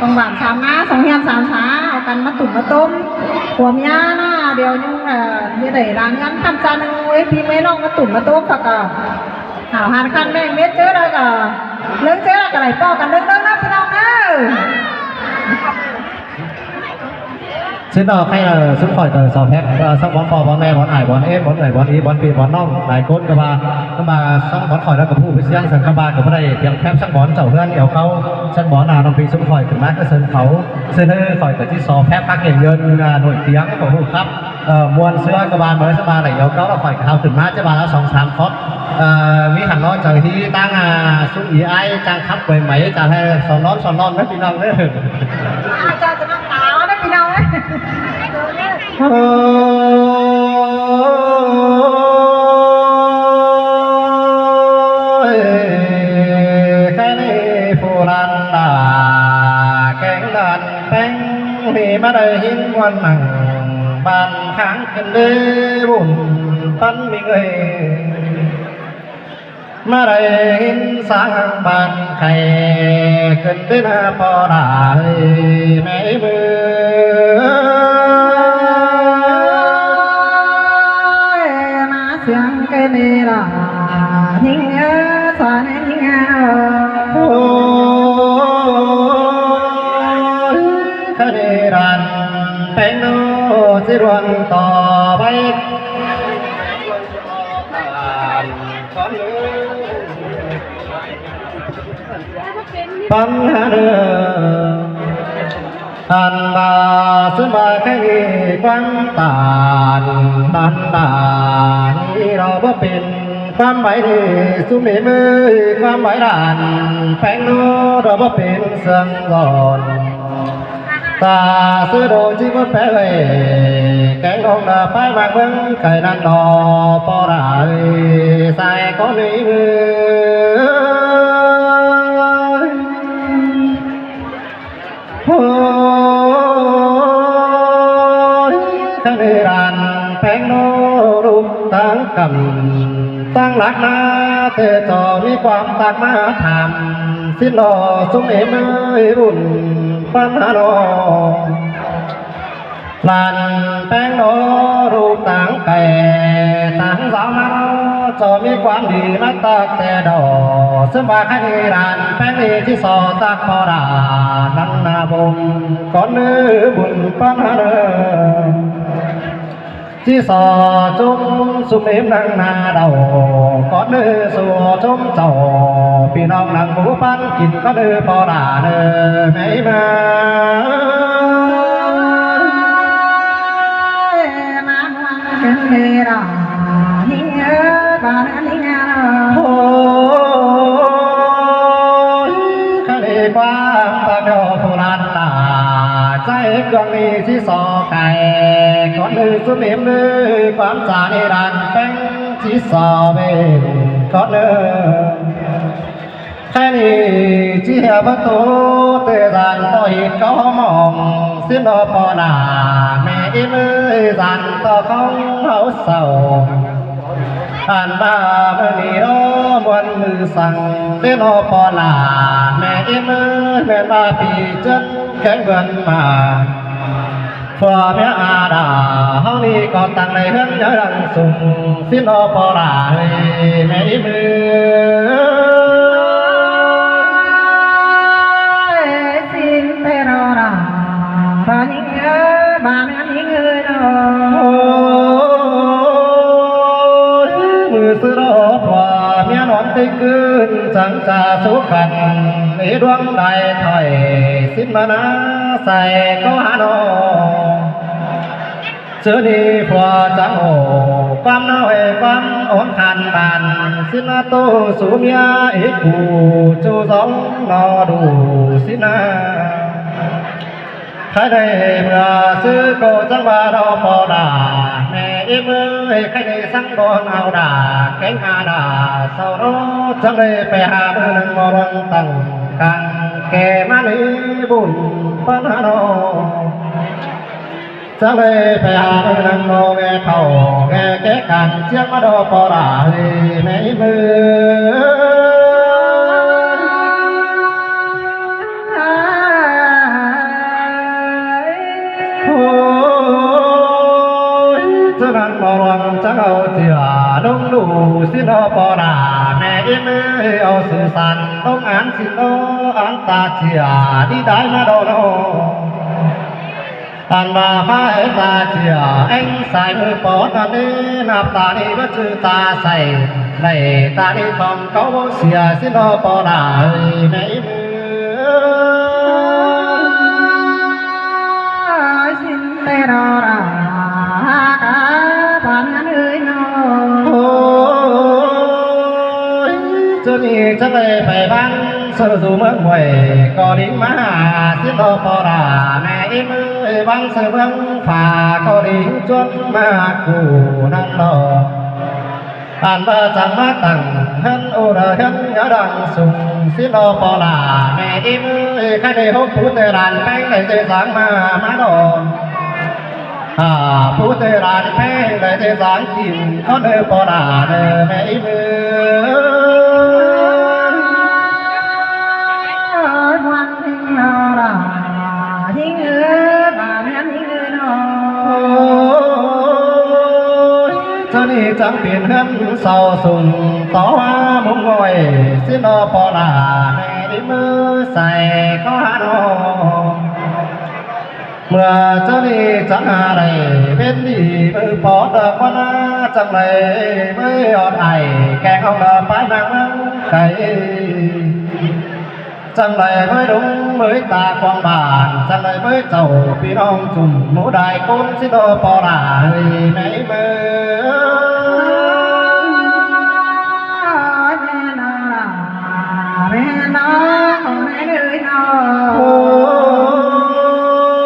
ສອງບ້ານສາມນາ ສອງເຮືອນສາມສາ ເອົາກັນມາຕຸ້ມມາຕົ້ມ ຜົວເມຍນະ ດຽວຍັງ ເອີ ຊິໄດ້ລ້າງເຮືອນທຳຈານ ເອີຍ ພີ່ແມ່ນ້ອງມາຕຸ້ມມາຕົ້ມ ແລ້ວກໍຫາວຫັນຄັນແມ່ງເມັດເຈີ ແລ້ວກໍເລີງເຈີ ແລ້ວກໍໄດ້ພໍ້ກັນເດີ ເດີ ເດີ ພີ່ນ້ອງເດີ. ເຊັ່ນດອກໃຫ້ ເອີ ຊຸມຂ້ອຍກໍຊອແພັກ ເອີ ສັງບ່ອນພໍ່ບ່ອນແມ່ ບ່ອນອ້າຍບ່ອນເອ ບ່ອນເອື້ອຍບ່ອນອີ ບ່ອນພີ່ບ່ອນນ້ອງ ຫຼາຍຄົນກໍວ່າ ຄຳວ່າສັງບ່ອນຂ້ອຍແລ້ວກໍຜູ້ໄປສຽງ ສັງຄະບາດກໍບໍ່ໄດ້ພຽງແພັກສັງບ່ອນເຈົ້າເຮືອນແອວເກົ່າ ສັງບ່ອນ ອາ ນ້ອງພີ່ຊຸມຂ້ອຍຂຶ້ນມາກໍເຊີນເຂົາ ເຊີນເອີ ຂ້ອຍກໍຊິຊອແພັກພັກເກັນເງິນ ອາ ໜ່ວຍຕຽງກໍຮູ້ຄັບ ເອີ ມ່ວນເຊື່ອກໍວ່າເມີສະບາຍໄດ້ແອວເກົ່າ ແລ້ວຂ້ອຍກໍເອົາຂຶ້ນມາຈະວ່າລະສອງສາມຄອບ ເອີ ມີຫັ້ນເນາະ ເຈົ້າທີ່ຕັ້ງ ອາ ຊຸມອີອ້າຍຈ້າງຂັບໄວໄໝ ຈະໃຫ້ສອນນອນ ສອນນອນເດີພີ່ນ້ອງເດີ. ອາ ເຈົ້າຈະນຳຕາເດີພີ່ນ້ອງເອີຍ. ໂອ້ຍ ຄະເນຜູ້ລ້ານລາ ແກງລ້ານແປ້ງ ນີ້ມາໄດ້ຍິນມ່ວນໜັງ ບ້ານຂ້າງຂຶ້ນເດ້ບຸນປັນມີເອີຍ. ມາໄດ້ເຫັນສາງບ້ານໄຂ່ ຂຶ້ນເປັນພໍ່ຫຼ້າເອີຍ ແມ່ເອີຍ ມາສຽງເກີນເດລາ ຍິງເອີຍ ສານຍິງເອີຍ ໂອ້ຍ ຄະເນຮ້ານແປ້ງໂນ ຊິລວນຕໍ່ໄປ ປັນຫາເດີ ອັນວ່າ ຊຸມວ່າໃຄມີຄວາມຕ້ານ ອັນວ່ານີ້ເຮົາບໍ່ເປັນ ຄວາມໄວນີ້ ຊຸມເອເມີຍ ຄວາມໄວລ້ານແປ້ງໂນ ເຮົາບໍ່ເປັນເຊື່ອງຫຼອນ ຕາຊື້ໂດຈິບໍ່ແປເອີຍ ແກງດອງດາໄປມາເບິ່ງໄກນັ້ນດອກ ພໍລາເອີຍ ສາຍກໍນີ້ເອີຍ ໂອ້ຍ ຄະເນຮ້ານແປ້ງໂນ ລູກຕ່າງກຳ ຕັ້ງຫຼັກມາແຕ່ເຈົ້າ ມີຄວາມຕັກມາຖາມ ສິນລໍຊຸມເອເມີຍ ບຸນປັນຫານ້ອງ ລ້ານແປ້ງໂນ ລູກຕ່າງໄກຕ່າງສາວມາໂນ ເຈົ້າມີຄວາມດີມາຕັກແຕ່ເດົກ ເຊິ່ງວ່າໃຄນີ້ລ້ານແປ້ງນີ້ ຊິຊອຕັກພໍລາ ນັ້ນນາບົງ ກ່ອນເດີບຸນປັນຫາເດີ ຊິຊອຈຸ້ມຊຸມເອມນັ່ງໜ້າເດົກ ກ່ອນເດີສູ່ຊົມເຈົ້າ ພີ່ນ້ອງນັ່ງໝູ່ປັນກິນ ກ່ອນເດີພໍລາເດີ ແມ່ເອີຍ ມາມ່ວນກັນເດີລະ ຍິງເອີຍ ບາດນີ້ຍິງເອີຍ ໂອ້ ຍ ຄະເນຄວາມປາກດອກຜູ້ລ້ານລາ ໃຈເຄື່ອງນີ້ຊິ ຊໍໄກ່ ກ່ອນເດີສຸເມມເດີ ຄວາມຈານີ້ລ້ານແປ້ງຊິຊໍເບນ ກ່ອນເດີ ແຄ່ນີ້ຊິເຫຍປະຕູເຕຈານຕໍ່ຮີດເກົ້າຫ້ອງ ຊິນອປອລາ ແມ່ອີເມີຍຈານຕໍ່ຂອງເຮົາເຊົາ ອັນວ່າມື້ນີ້ເນາະ ມ່ວນມື້ສັງເດເນາະ ປອລາ ແມ່ອີເມີຍ ແມ່ນວ່າປີເຈັດແຂງເດືອນມາ ຜົວເມຍອາດາ ເຮົານີ້ກໍຕັ້ງໃນເຮືອນໃຫຍ່ຫຼັງສູງ ສິນເນາະ ປອລາ ເອີຍ ແມ່ອີເມີຍ ສິນເຕໂຣລາ ລາຍິງເອີຍ ບານ ຍິງເອີຍເນາະ ໂອ້ຍ ມື້ຊື່ເນາະ ຜົວເມຍນອນຕິກຄືນ ຈັ່ງຈະສຸຂັນ ໃນດວງໃດຖອຍ ສິນມານາໃສ່ເຂົ້າຫານ້ອງ ເຈີນີ້ຜົວຈັກໂອ ຄວາມນ້ອຍຄວາມໂອນຂານບານ ສິນໂຕສູ່ເມຍອີກຜູ້ ຈູສອງນອດູສິນນາ ໃຜໄດ້ເມື່ອຊື້ກໍຈັ່ງວ່າດອກປອດາ ແມ່ອີເມີຍ ໃຜໄດ້ສັ່ງບອນເອົາດາ ແກງອາດາເຊົາໂນ ຈັ່ງໄດ້ໄປຫາເບິ່ງໜັງໝໍລອງຕັ້ງກາງ ແກ່ມານີ້ບຸນປານານ້ອງ ຈັ່ງໄດ້ໄປຫາເບິ່ງໜັງໝໍແກ່ເຖົ້າ ແກ່ແກ່ກາງຈຽງມາດອກປອດາ ເອີຍ ແມ່ອີເມີຍ ລວງຈັກເອົາເຈຍ ລຸງລູກສິນເນາະ ພໍ່ຫຼ້າແມ່ອີ່ເມຍ ເອົາຊື່ສັນ ລົງອ່ານສິນເນາະ ອັນຕາເຈຍ ດີໄດ້ມາດອກເນາະ. ອັນວ່າຟ້າເອີຍຕາເຈຍ ແອງສາຍມືປອດອັນນີ້ ນັບຕານີ້ບໍ່ຈື່ຕາໃສ ໄດ້ຕານີ້ຂອງເຂົາບໍ່ເສຍ ສິນເນາະ ພໍ່ຫຼ້າເອີຍ ແມ່ອີ່ເມຍ ສິນແຕ່ລະລາກາບານເອີຍເນາະ. ໂອ້ຍ ເຈົ້ານີ້ຈັກໄດ້ໄປບ້ານ ເຊີນສູ່ເມືອງຫ້ວຍກໍລິງມາຫາ ສິນເນາະ ພໍ່ຫຼ້າແມ່ອີ່ເມຍ ບ້ານເຊີນເມືອງຟ້າກໍລິງຈວນມາຫາກູນັ້ນເນາະ. ອັນວ່າຈັ່ງມາຕັ້ງເຮືອນໂອລະເຮືອນຍາດັງສູງ ສິນເນາະ ພໍ່ຫຼ້າແມ່ອີ່ເມຍ ໃຄໄດ້ພົບຜູ້ແຕ່ຫຼານແພງໄດ້ແຕ່ສາງມາ ມາດອກ ອາ ຜູ້ແຕ່ຫຼານແພງໄດ້ແຕ່ສາງກິນ ຂໍເດີພໍ່ຫຼ້າເດີແມ່ອີ່ເມຍ ເອີຍ ວັນເພັງລາລາ ຫິງເອີຍ ບ້ານເຮືອນຫິງເອີຍເນາະ. ໂອ້ຍ ເຈົ້ານີ້ຈັ່ງເປັນເຮືອນເຊົາສູງ ຕໍ່ວ່າມຸງງອຍ ສິນເນາະ ພໍ່ຫຼ້າແມ່ອີ່ເມຍ ໃສ່ຂໍຫານ້ອງ ເມື່ອເຈົ້ານີ້ຈັກຫາໄດ້ເປັນດີ ມື້ປອດດອກມານາ ຈັ່ງໄດ້ເມີຍອອດໄອ ແກງອອກດອກປາຍນາງເມືອງໄກ ຈັ່ງໄດ້ເມີຍດົງເມີຍຕາກວ້າງບ້ານ ຈັ່ງໄດ້ເມີຍເຈົ້າພີ່ນ້ອງຈຸ່ມ ໝູ່ດາຍຄົນ ສິນເນາະ ພໍ່ຫຼ້າເອີຍ ແມ່ອີ່ເມຍ ແມ່ນລະ ແມ່ນເນາະ ແມ່ເອີຍເນາະ. ໂອ້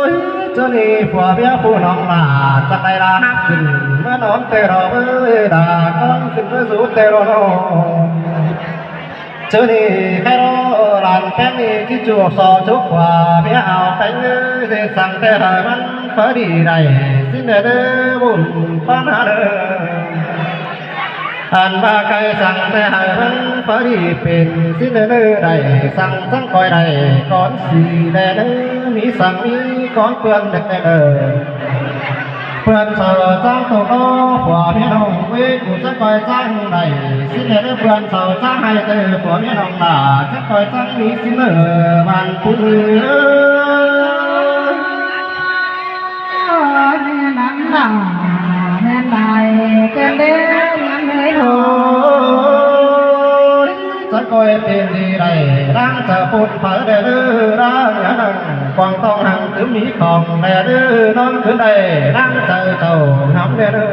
ຍ ເຈົ້ານີ້ຜົວເມຍຜູ້ນ້ອງຫຼ້າ ຈັກໄດ້ລາຮັບຂຶ້ນມານອນແຕ່ລະເອີຍ ດາກ່ອນຂຶ້ນມາສູ່ແຕ່ລະນ້ອງ ເຈົ້ານີ້ໃຄລໍຫຼານແປ້ງນີ້ ທີ່ຈູກຊອຈຸກຂວາເມຍເອົາໄປເອີຍ ເສດສັ່ງແຕ່ໃຫ້ມັນພໍດີໄດ້ ສິນເດີບຸນປານາເດີ. ອັນວ່າໄກ່ສັ່ງແຕ່ໃຫ້ມັນພໍດີເປັນ ສິນເດີໄດ້ສັ່ງຈັ່ງຂ້ອຍໄດ້ກ່ອນສີແລເດີ ມີສັ່ງມີກ່ອນເປື້ອນແລເດີ ເປື້ອນເຊົາຈ້າງຕົກເນາະ ຜົວເມຍນ້ອງເວີຍ ກູຈັກຂ້ອຍຈ້າງໄດ້ ສິນເດີເປື້ອນເຊົາຈ້າງໃຫ້ເດີ ຜົວເມຍນ້ອງຫຼ້າ ຈັກຂ້ອຍຈັ່ງມີສິນເດີບ້ານປຸ້ນເອີຍ. ໂອ້ຍ ແມ່ນນາງຫຼ້າ ແມ່ນໄດ້ເກີນເດ້ ເມືອງເອີຍ ໂອ້ຍ ຈັກຂ້ອຍເປັນດີໄດ້ ນາງຈະປົນໄປແດ່ເດີ ນາງກວາງຕ້ອງຫັ້ນຄືມີຂອງແດ່ເດີ ນອນຄືນໄດ້ ນາງໃຈເຈົ້ານຳແດ່ເດີ.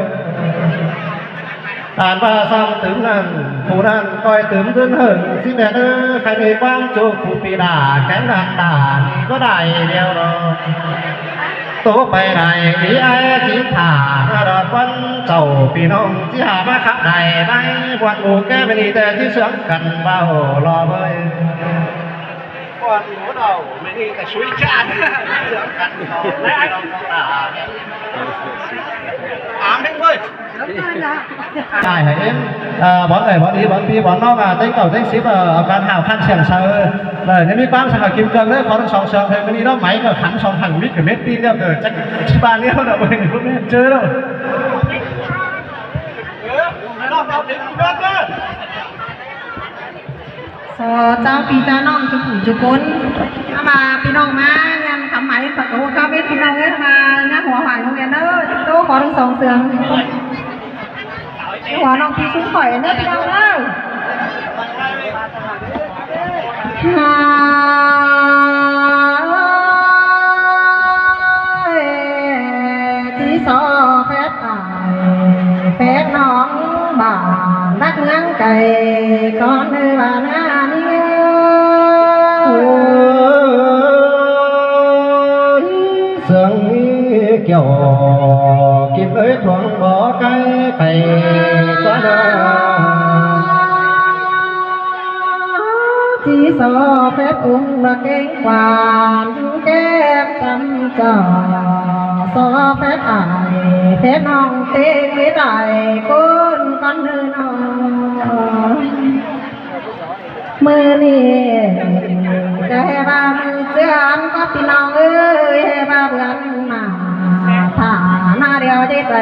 ອ່ານວ່າຊ້ຳຕື່ມນັ້ນ ຜູ້ນັ້ນກ້ອຍຕື່ມຂຶ້ນເຫິງ ສິແມ່ເດີ ໃຜມີຄວາມໂຈກຜູ້ປີດາ ແຂນນັ້ນດານບໍ່ໄດ້ແລ້ວເນາະ ໂຕໄປໄດ້ອີອ້າຍຈິງຖ້າ ມາດອກວັນເຈົ້າ ພີ່ນ້ອງຊິຫາມາຄັບໄດ້ໄດ້ ບວດໝູ່ແກ່ມື້ນີ້ ແຕ່ຊິຊວນກັນເວົ້າລໍເວີຍ ບວດໝູ່ເຈົ້າ ມື້ນີ້ກະຊຸຍຈານ ຊວນກັນເວົ້າ ພີ່ນ້ອງເຂົາຕາ ອາມເຮັດເວີຍ. ຈ່າຍໃຫ້ເອງ ເອີ ບ່ອນເອີຍ ບ່ອນອີ ບ່ອນປີ ບ່ອນນ້ອງ ເຕັງເກົ້າ ເຕັງສິບ ເອີ ເອົາການຫ້າວຄັນສຽງເຊີ ເອີ ຍັງມີຄວາມສະໝັກກິມເຄື່ອງເດີ ຂໍທັງສອງເຊື່ອງ ເພິ່ນມື້ນີ້ເນາະ ໄໝກໍຂັນສອງຖັງ ມິດກໍເມັດຕີນແລ້ວ ກໍຈັກຊິບາດແລ້ວເນາະ ບໍ່ແມ່ນເຈີເນາະ. ຂໍເຈົ້າພີ່ເຈົ້ານ້ອງທຸກຜູ້ທຸກຄົນ ເອົາມາພີ່ນ້ອງມາງານຄຳໄໝປະຕູຄາເວັດ ພີ່ນ້ອງເອີຍ ມາງານຫົວຫວາຍໂຮງຮຽນເດີ ໂຕຂໍທັງສອງເຊື່ອງ ຫົວນ້ອງພີ່ຊຸມຂ້ອຍເດີ ພີ່ນ້ອງເດີ. ທີ່ຊອແຟດອ້າຍແຟດນ້ອງ ບ້ານຮັກເມືອງໄກ ກ່ອນເດີວ່າໜ້ານີ້ ເຊື່ອງມີແກ້ວ ກິນເອີຍ ຂອງບໍ່ໄກໄກຈະນາ ທີ່ຊອແຟດອຸ້ມລະເກັງ ກວານແກ້ມຈຳເຈົ້າ ຊອແຟດອ້າຍແຟດນ້ອງ ເຕັງເວດໄດ້ກົ້ນກັນເດີນ້ອງ. ມື້ນີ້ກະແຫ່ວ່າມື້ເຈື່ອນ ກໍພີ່ນ້ອງເອີຍ ແຫ່ວ່າເດືອນມາ ຖ້າໜ້າດຽວຈະໄດ້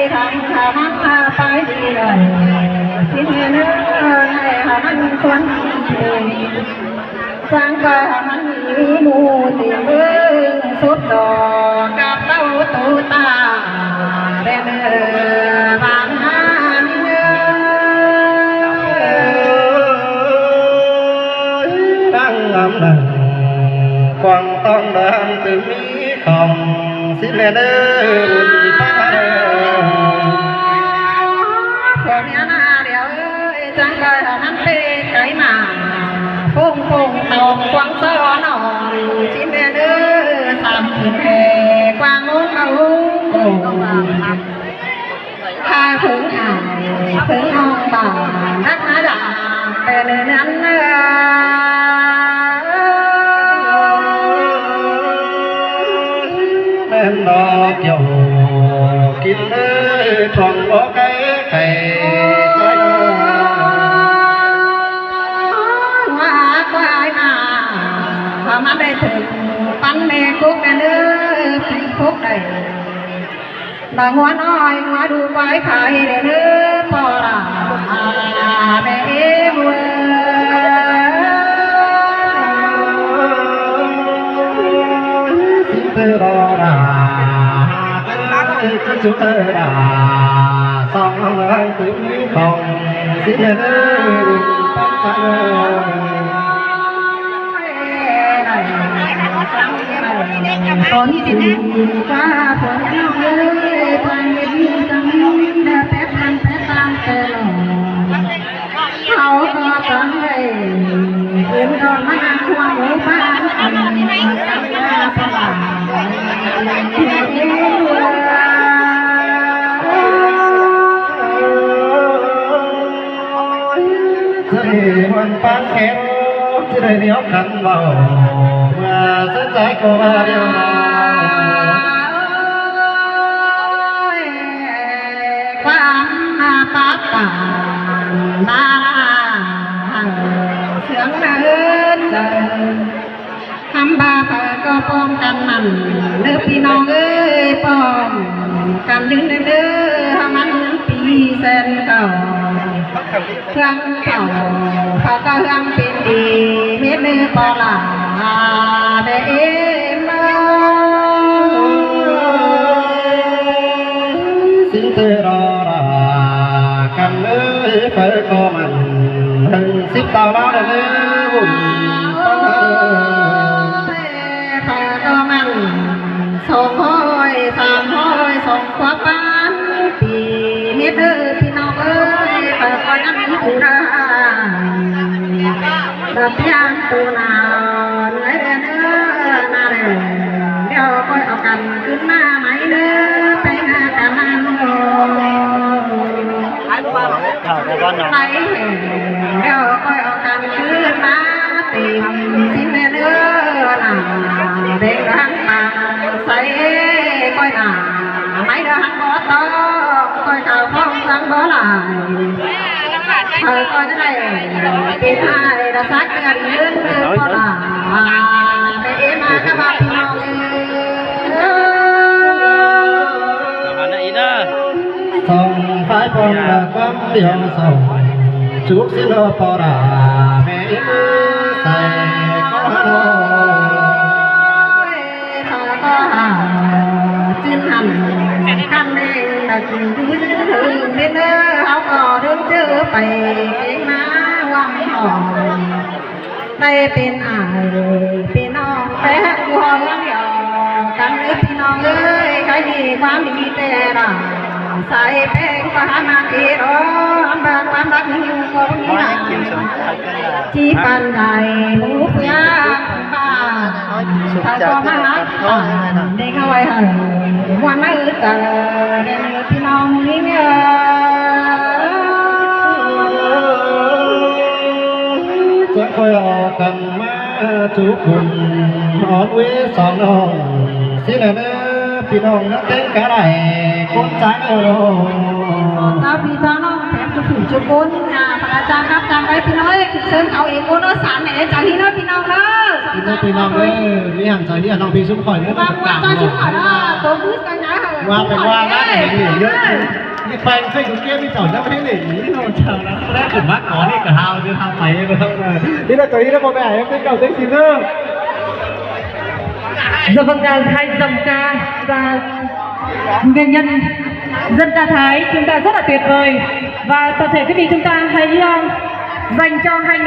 ທຳໃຫ້ມັນໄປດີເລີຍ ຊິເຮັດແນວໃດໃຫ້ມັນຄົນດີ ຈັ່ງກະໃຫ້ມັນມີໝູ່ຕິເບິ່ງສົບຕໍ່ກັບເຕົ້າໂຕຕາແດ່ເດີ ບາງນາເດີ. ພວກເມຍນາດຽວເອີຍ ຈັ່ງໄດ້ເອົາມັນໄປໄກມາ ໂປ່ງໂປ່ງຕອງກວາງສອນອນ ຊິແມ່ນເດີ ສາມຄືນແທ້ ກວາງໂອງເອົາ ພາເພິງອ້າຍເພິງນ້ອງບ້ານ ຮັກມາດາ ແຕ່ເນີນເນີນເນີນ ແມ່ນດອກຢໍ່ກິນເດີ ທ້ອງບໍ່ໄກ່ໄກ່ໃຈ ວ່າຄວາຍມາ ວ່າມັນໄດ້ຖືກປັນແມ່ກົກແມ່ນເດີ ປີກົກໄດ້ ລະງົວນ້ອຍງົວດູຄວາຍໄພເດີ ພໍ່ລາແມ່ເອງເອີຍ ຊິເຕີລໍລາເອີຍ ຊິເຕີລໍລາ ສອງເອີຍ ຕຶງຂອງຊິເຕີລໍລາ ຕອນທີ່ວ່າພວກເຮົາເອີຍ ໄປເຮັດບຸນກັນແຕ່ແປດວັນແປດຕາມແຕ່ລອດ ເຮົາກໍຕ້ອງໄດ້ເອີ້ນດອກມານັ່ງຮ່ວມໝູ່ບ້ານ ອັນນີ້ກັນລາສະບາຍ ຈະໄດ້ມ່ວນປານແຂວ ຈະໄດ້ແນວກັນເວົ້າ ເມື່ອສະໃຈກໍວ່າແລ້ວນາ ຄວາມປາດປານດາລາ ໃຫ້ເຊື່ອງເລີນໃຈ ຄຳວ່າໃຜກໍພ້ອມກັນນັ້ນເດີ ພີ່ນ້ອງເອີຍ ພ້ອມກັນຢືນເດີ ໃຫ້ມັນເປັນປີແສນເກົ່າ ເຄື່ອງເກົ່າ ພະກະເຮືອງເປັນດີ ເຮັດໃຫ້ພໍ່ຫຼານແມ່ເອງເອີຍ ຊິເຕີລໍລາກັນເອີຍ ເພິ່ນກໍມັນເຖິງສິບຕາລາເດີ ບຸນປານເອີຍ ເພິ່ນກໍມັນ ສອງຮ້ອຍ ສາມຮ້ອຍ ສອງກວ່າປານປີ ມິດເດີພີ່ນ້ອງເອີຍ ຂ້ອຍກໍຍັງຢູ່ນາ ລະຕຽມໂຕໜາວ ເມື່ອຍແດ່ເດີ ມາແລ້ວ ດຽວຂ້ອຍເອົາກັນຄືນມາໃໝ່ເດີ ໄປຫາກັນນາໂນ ໄປແລ້ວ ດຽວຂ້ອຍເອົາກັນຄືນມາ ເຕັມສິນແດ່ເດີ ນາແດງທາງປາກໃສ ຂ້ອຍໜ້າໄມ້ເດີ ຫັກບໍ່ຕ້ອງ ຂ້ອຍເຂົ້າພ້ອມສັງບໍ່ຫຼາຍ ເຂົາກໍຈະໄດ້ເປັນອ້າຍລະສັກເດືອນເງິນເດີ ພໍ່ຫຼ້າແມ່ເອມາກະບາດພີ່ນ້ອງເອີຍ ສອງສາຍພອນລະຄວາມດຽວສອງ ຈຸກສິລະພໍ່ລາແມ່ອິນໃສ່ກໍຮາໂນ ກໍຫາຈຶ່ງຫັ້ນ ຄັນແມ່ນລະກິນຢູ່ເທິງເດີ ເຮົາກໍເດີນເຈີໄປເກງມາຫວັງຫອມ ໄດ້ເປັນອ້າຍເປັນນ້ອງແປງຢູ່ຫ້ອງດຽວກັນເດີພີ່ນ້ອງເອີຍ ໃຜມີຄວາມດີແຕ່ລະສາຍແປງກໍຫາມາເກດອມບາກຄວາມຮັກມີຢູ່ກໍມີນາ ທີ່ປານໃດໝູ່ເພື່ອນບ້ານ ເຂົາກໍມາຮັກປານເດັກນ້ອຍເຮົາມ່ວນໃນໃຈແດ່ພີ່ນ້ອງເອີຍ ຈະຄ່ອຍອອກກັນມາຈຸກບຸນອອນເວສອນນ້ອງ ຊິແລເດີພີ່ນ້ອງນະ ເຕັງກະໄດ້ຄົນຈາງເອີ ເຈົ້າພີ່ເຈົ້ານ້ອງແຖມຈຸກຜູ້ຈຸກຄົນ ອາ ພະອາຈານຮັບຈ້າງໄວ້ພີ່ນ້ອງເອີຍ ເຊີນເອົາເອງໂອນເນາະ ສານແໜ ຈາກນີ້ເນາະພີ່ນ້ອງເດີ ພີ່ນ້ອງເອີຍ ມີຫຍັງຈາກນີ້ນ້ອງພີ່ຊຸມຂ້ອຍເດີ ຕາມໝູ່ເຈົ້າຊຸມຂ້ອຍເດີ ຕົບມືກັນນະ ວ່າໄປວ່າລະ ເຫັນເລີຍ ນີ້ໄປເຄີຍດູເກມນີ້ເຈົ້າຍັງບໍ່ເຫັນເລີຍ ນີ້ນ້ອງເຈົ້ານະ ແລ້ວຂຶ້ນມາຂໍນີ້ກໍຫາວຊິຫາວໄປເນາະ ນີ້ນະ ຕົວນີ້ນະ ພໍ່ແມ່ເອັຟຊີເກົ່າເຕັງສິນເດີ Dòng ca Thái, dòng ca và nguyên nhân dân ca Thái chúng ta rất là tuyệt vời. Và toàn thể quý vị chúng ta hãy, ờ, dành cho hai